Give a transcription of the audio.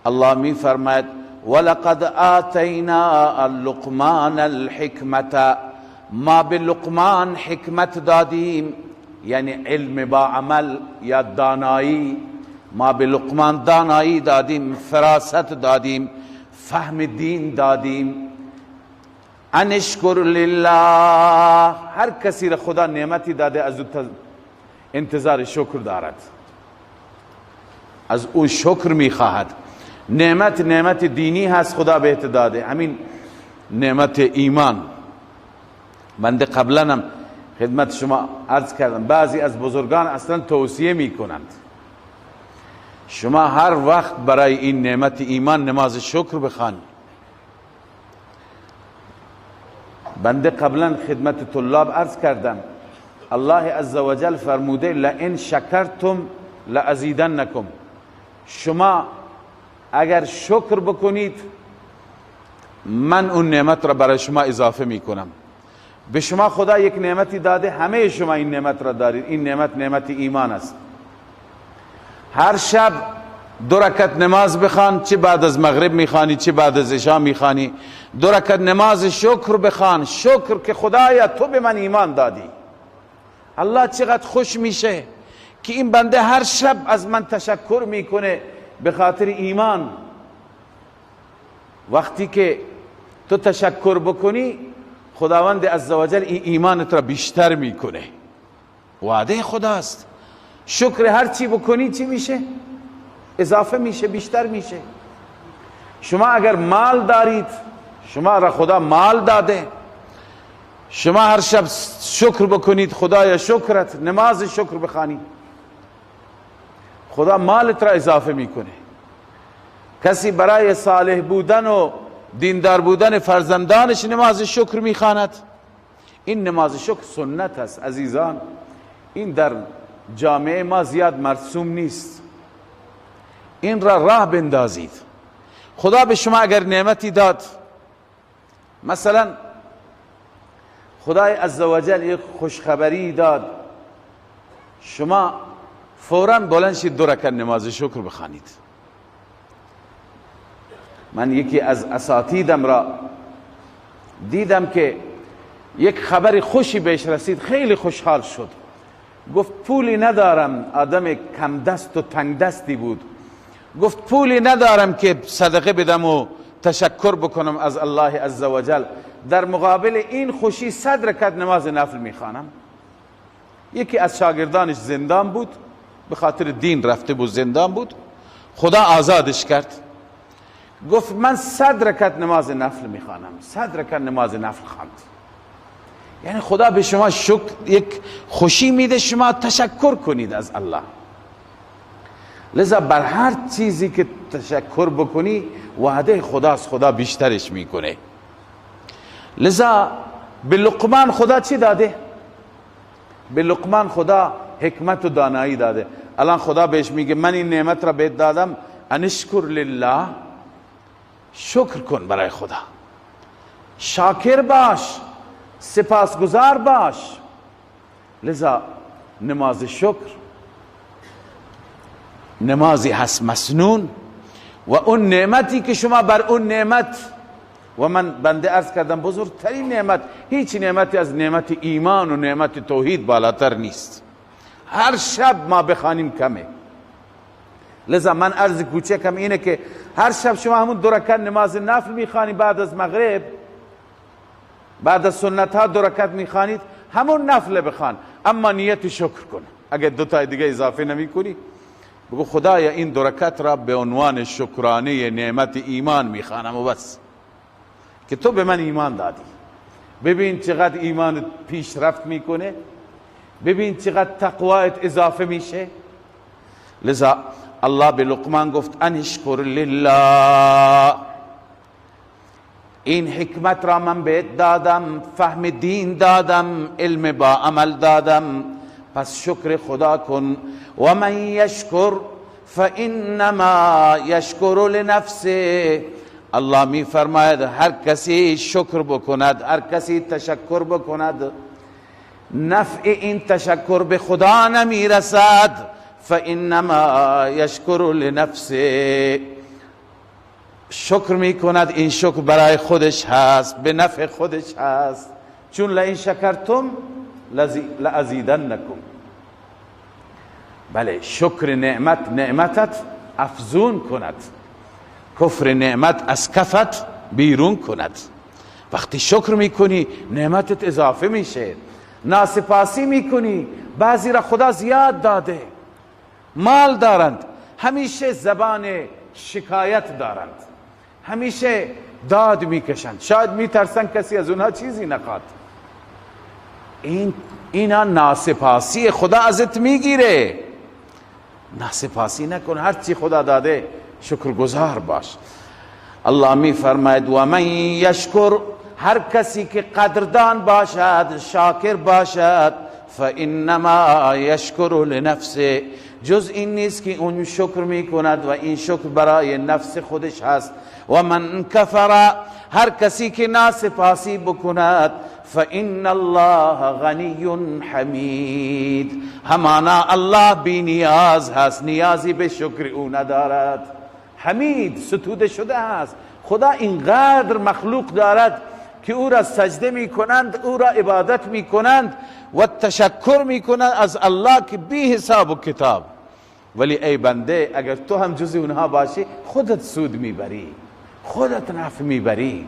الله می فرماید ولقد آتینا اللقمان الحکمت، ما به لقمان حکمت دادیم، یعنی علم با عمل یا دانایی. ما به لقمان دانایی دادیم، فراست دادیم، فهم دین دادیم. ان اشکر لله، هر کسی را خدا نعمتی داده از او انتظار شکر دارد، از او شکر میخواهد. نعمت نعمت دینی هست، خدا بهت داده، همین نعمت ایمان. بنده قبلا هم خدمت شما عرض کردم، بعضی از بزرگان اصلا توصیه میکنند شما هر وقت برای این نعمت ایمان نماز شکر بخوان. بنده قبلا خدمت طلاب عرض کردم، الله عزوجل فرموده لئن شکرتم لازیدنکم، شما اگر شکر بکنید من اون نعمت را برای شما اضافه میکنم. به شما خدا یک نعمتی داده، همه شما این نعمت را دارید، این نعمت نعمت ایمان است. هر شب 2 رکعت نماز بخوان، چه بعد از مغرب میخوانی چه بعد از عشاء میخوانی، 2 رکعت نماز شکر بخوان، شکر که خدایا تو به من ایمان دادی. الله چقدر خوش میشه که این بنده هر شب از من تشکر میکنه به خاطر ایمان. وقتی که تو تشکر بکنی خداوند عزوجل این ایمانت را بیشتر میکنه. وعده خداست. شکر هر چی بکنی چی میشه؟ اضافه میشه، بیشتر میشه. شما اگر مال دارید، شما را خدا مال داده، شما هر شب شکر بکنید، خدایا شکرت، نماز شکر بخوانی، خدا مالت را اضافه میکنه. کسی برای صالح بودن و دیندار بودن فرزندانش نماز شکر میخواند، این نماز شکر سنت است عزیزان. این در جامعه ما زیاد مرسوم نیست، این را راه بندازید. خدا به شما اگر نعمتی داد، مثلا خدای عزوجل یک خوشخبری داد، شما فوراً بلند شید 2 رکعت نماز شکر بخوانید. من یکی از اساتیدم را دیدم که یک خبر خوشی بهش رسید، خیلی خوشحال شد. گفت پولی ندارم، آدم کم دست و تنگ دستی بود، گفت پولی ندارم که صدقه بدم و تشکر بکنم از الله عزوجل، در مقابل این خوشی 100 رکعت نماز نفل میخوانم. یکی از شاگردانش زندان بود، به خاطر دین رفته بود زندان بود، خدا آزادش کرد. گفت من 100 رکعت نماز نفل میخوانم. 100 رکعت نماز نفل خواند. یعنی خدا به شما شکر یک خوشی میده، شما تشکر کنید از الله. لذا بر هر چیزی که تشکر بکنی وعده خداست، خدا بیشترش میکنه. لذا به لقمان خدا چی داده؟ به لقمان خدا حکمت و دانایی داده. الان خدا بهش میگه من این نعمت را بهت دادم، انشکر لله، شکر کن برای خدا، شاکر باش، سپاسگزار باش. لذا نماز شکر نمازی هست مسنون، و اون نعمتی که شما بر اون نعمت، و من بنده عرض کردم بزرگترین نعمت، هیچ نعمتی از نعمت ایمان و نعمت توحید بالاتر نیست. هر شب ما بخوانیم کمه. لذا من عرض کوچکم اینه که هر شب شما همون 2 رکعت نماز نفل میخوانی بعد از مغرب، بعد از سنت ها 2 رکعت میخوانید، همون نفل بخوان، اما نیت شکر کن. اگر 2 تا دیگه اضافه نمی کنی، بگو خدایا این 2 رکعت را به عنوان شکرانه نعمت ایمان میخوانم و بس، که تو به من ایمان دادی. ببین چقدر ایمان پیشرفت میکنه، ببین چقدر تقوایت اضافه میشه. لذا الله به لقمان گفت ان اشکر لله، این حکمت را من بهت دادم، فهم دین دادم، علم با عمل دادم، پس شکر خدا کن. و من یشکر فانما یشکر لنفسه، الله می فرماید هر کسی شکر بکند، هر کسی تشکر بکند، نفع این تشکر به خدا نمی رسد. فانما یشکر لنفسه، شکر میکند، این شکر برای خودش هست، به نفع خودش هست، چون لئن شکرتم لازیدنکم. بله، شکر نعمت نعمتت افزون کند، کفر نعمت از کفت بیرون کند. وقتی شکر میکنی نعمتت اضافه میشه. ناسپاسی میکنی، بعضی را خدا زیاد داده، مال دارند، همیشه زبان شکایت دارند، همیشه داد میکشند، شاید میترسن کسی از اونها چیزی نخواد. اینا ناسپاسی خدا ازت میگیره. ناسپاسی نکن، هر چی خدا داده شکرگزار باش. الله می فرماید و من یشکر، هر کسی که قدردان باشد، شاکر باشد، فانما یشکر لنفسه، جز این نیست که اون شکر میکند و این شکر برای نفس خودش هست. و من کفر، هر کسی که ناسپاسی بکند، فان الله غنی حمید، همانا الله بی نیاز هست، نیازی به شکر او ندارد. حمید ستوده شده است. خدا اینقدر مخلوق دارد که او را سجده میکنند، او را عبادت میکنند و تشکر میکنند از الله که بی حساب و کتاب. ولی ای بنده، اگر تو هم جز اونها باشی، خودت سود میبری، خودت نفع میبری.